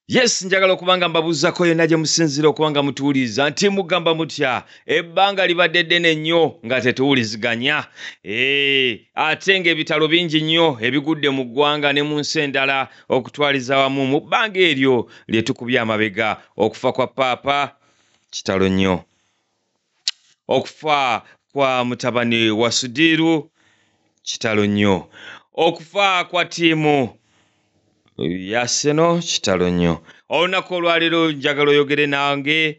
Yes, njagala okubanga mbabuuzako yonna gye musinziira okubanga mutuwuliriza nti mugamba mutya ebbanga libadde ddene nnyo nga tetuwuliziganya ate ng'ebitalo bingi nnyo ebigudde mu ggwanga ne mu nsi endala okutwaliza wamu mu bbanga eryo lye tukubye amabega. Okufa kwa Paapa kitalo nnyo, okufa kwa mutabani wa Sudiiru kitalo nnyo, okufa kwa ttiimu ya Arsenal kitalo nnyo. Olunaku olwaleero njagala oyogere nange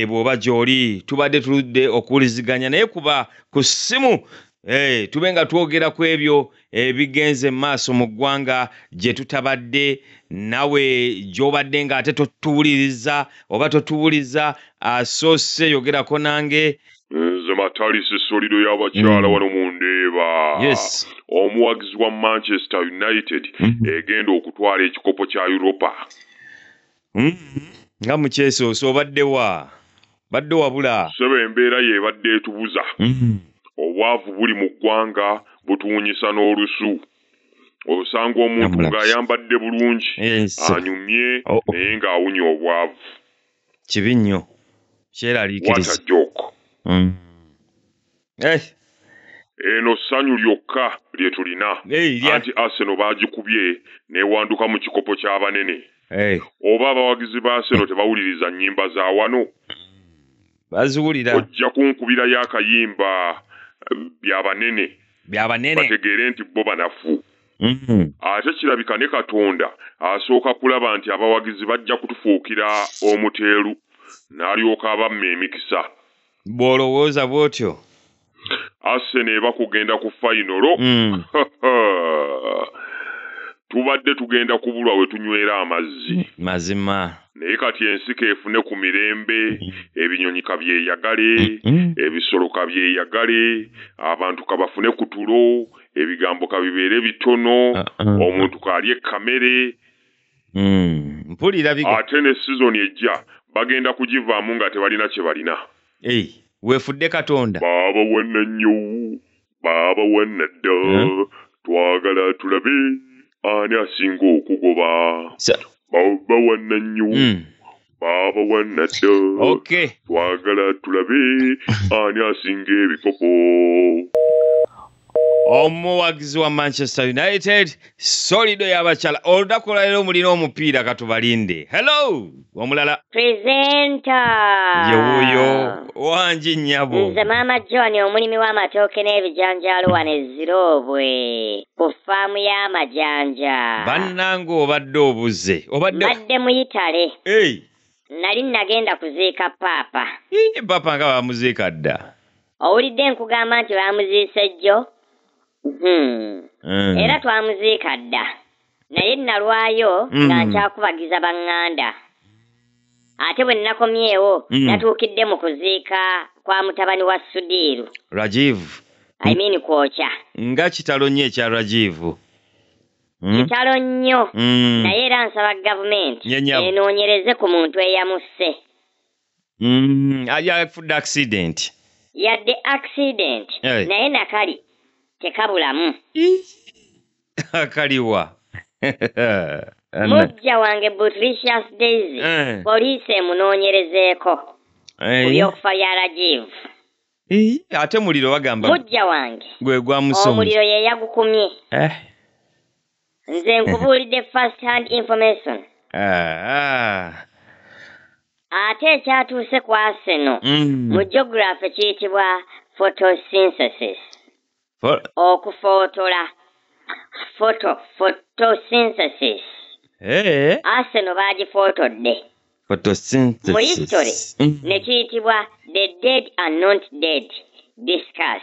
bw'oba gy'oli, tubadde tuludde okuwuliziganya naye kuba ku ssimu tube nga twogera ku ebyo ebigenze mu maaso mu ggwanga gye tutabadde nawe gy'obadde ng'ate totuwuliriza oba totuwuliza. Asoose yogerako nange. Nze Matalisi Solido y'abakyala wano mu Ndeeba. Yes. Omuwagizi wa Manchester United egenda okutwala ekikopo kya Europa. Nga mukyesoose obadde wa? Badde wabula. Ssebo embeera y'ebadde etubuza. Obwavu buli mu ggwanga butuwunyisa n'olusu. Osanga omuntu ng'ayambadde bulungi, anyumye naye ng'awunya obwavu. Kibi nnyo. Kyeraliikiriza. What a joke. Eno ssanyu lyokka lye tulina. Anti Arsenal baagikubye n'ewanduka mu kikopo ky'abanene. Oba abawagizi ba Arsenal tebawuliriza nnyimba za wano. Baziwulira. Ojja kunkubirayo akayimba by'abanene. By'abanene. Bategeere nti bo banafu. Ate kirabika ne Katonda asooka kulaba nti abawagizi bajja kutufuukira omuteeru n'alyoka abamma emikisa. Bw'olowooza bw'otyo. Arsenal eba kugenda ku fayinolo. Tubadde tugenda kubulwa we tunywera amazzi. Mazima. Naye kati ensi keefune ku mirembe, ebinyonyi kabyeyagale, ebisolo kabyeyagale, abantu kabafune ku tulo, ebigambo kabibeere bitono, omuntu kalye kamere. Mpulira biga. Ate ne sizoni ejja bagenda kugivaamu nga tebalina kye balina. Weefudde Katonda. Baaba wanna nnyo, baaba wanna dda, twagala tulabe ani asinga okugoba. Baaba wanna nnyo, baaba wanna dda, twagala tulabe ani asinga ebikopo. Omuwagizi wa Manchester United Solido y'abakyala. Olunaku olwaleero mulina omupiira katubalinde. Hello omulala. Presenter. Ye wuuyo wangi nnyabo. Nze Maama John omulimi w'amatooke n'ebijanjaalo wano e Ziroobwe ku ffaamu y'amajanja. Bannange obadde obuze. Obadde Mbadde mu Yitale. Nali nagenda kuziika Paapa. Paapa nga bamuziika dda. Owulidde nkugamba nti bamuziise jjo? Era twamuziika dda. Naye nalwayo nga nkyakubagiza baŋŋanda. Ate bwe nnakomyewo natuukidde mu kuziika kwa mutabani wa Sudiiru. Rajiv. I mean kwokya. Nga kitalo nnyo ekya Rajiv. Kitalo nnyo. Naye era nsaba gavumenti enoonyereze ku muntu eyamusse. Yafudde accident. Yadde accident. Naye nakali tekabulamu. Akaliwa. Mujja wange Butricious Daisy, poliisi emunoonyerezeeko ku by'okufa bya Rajiv. Ate muliro bagamba. Mujja wange. Gwe gwamusonze. Omuliro ye yagukumye. Nze nkubuulidde first hand information. Ate ekyatuuse ku Arsenal mu geography kiyitibwa photosynthesis. Okufootola. Photosynthesis. Arsenal bagifootodde. Photosynthesis. Mu history ne kiyitibwa the dead are not dead. Discuss.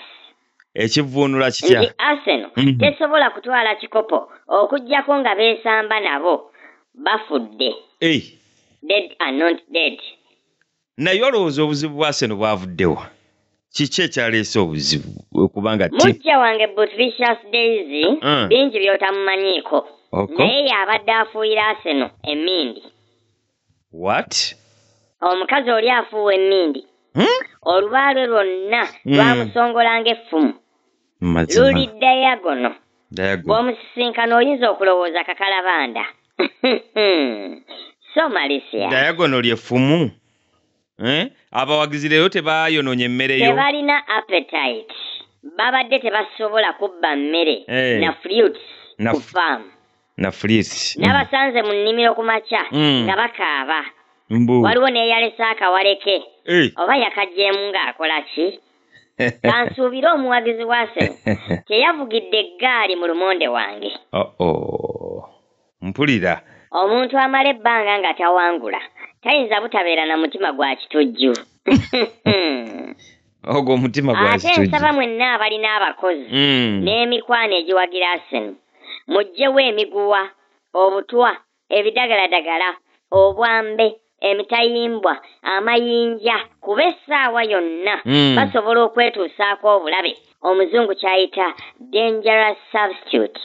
Ekivvuunula kitya? Nti Arsenal tesobola kutwala kikopo okuggyako nga beesamba nabo bafudde. Dead are not dead. Naye olowooza obuzibu bwa Arsenal bwavuddewa? Kiki ekyaleese obuzibu okubanga Mujja wange Butricious Daisy bingi by'otamumanyiiko. Naye y'abadde afuuyira Arsenal emmindi. What? Omukazi oli afuuwa emmindi. Oluba lwe lwonna lwamusongola ng'effumu. Luli diagonal. Bw'omusisinkana oyinza okulowooza kakalabanda. So malicious. Diagonal lyeffumu. Abawagizi leero tebayonoonye emmere yo. Tebalina appetite. Babadde tebasobola kubba mmere na fruits ku farm. Na fruits. Nabasanze mu nnimiro ku makya nga bakaaba. Waliwo n'eyalese akawaleke. Oba yakaggyemu ng'akola ki? Kansuubire omuwagizi wa Arsenal teyavugidde eggaali mu lumonde wange. Mpulira. Omuntu amala ebbanga nga tawangula tayinza butabeera na mutima gwa kitujju. Ogwo omutima gwa kitujju. Ate nsaba mwenna abalina abakozi n'emikwano egiwagira Arsenal muggyewo emiguwa, obutwa, ebidagaladagala, obwambe, emitayimbwa, amayinja, kuba essaawa yonna basobola okwetuusaako obulabe omuzungu ky'ayita dangerous substitute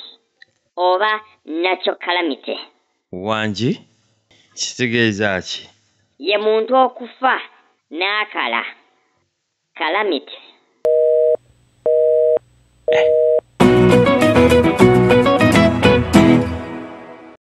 oba natural calamity. Wangi kitegeeza ki? Ye muntu okufa n'akala. Calamity.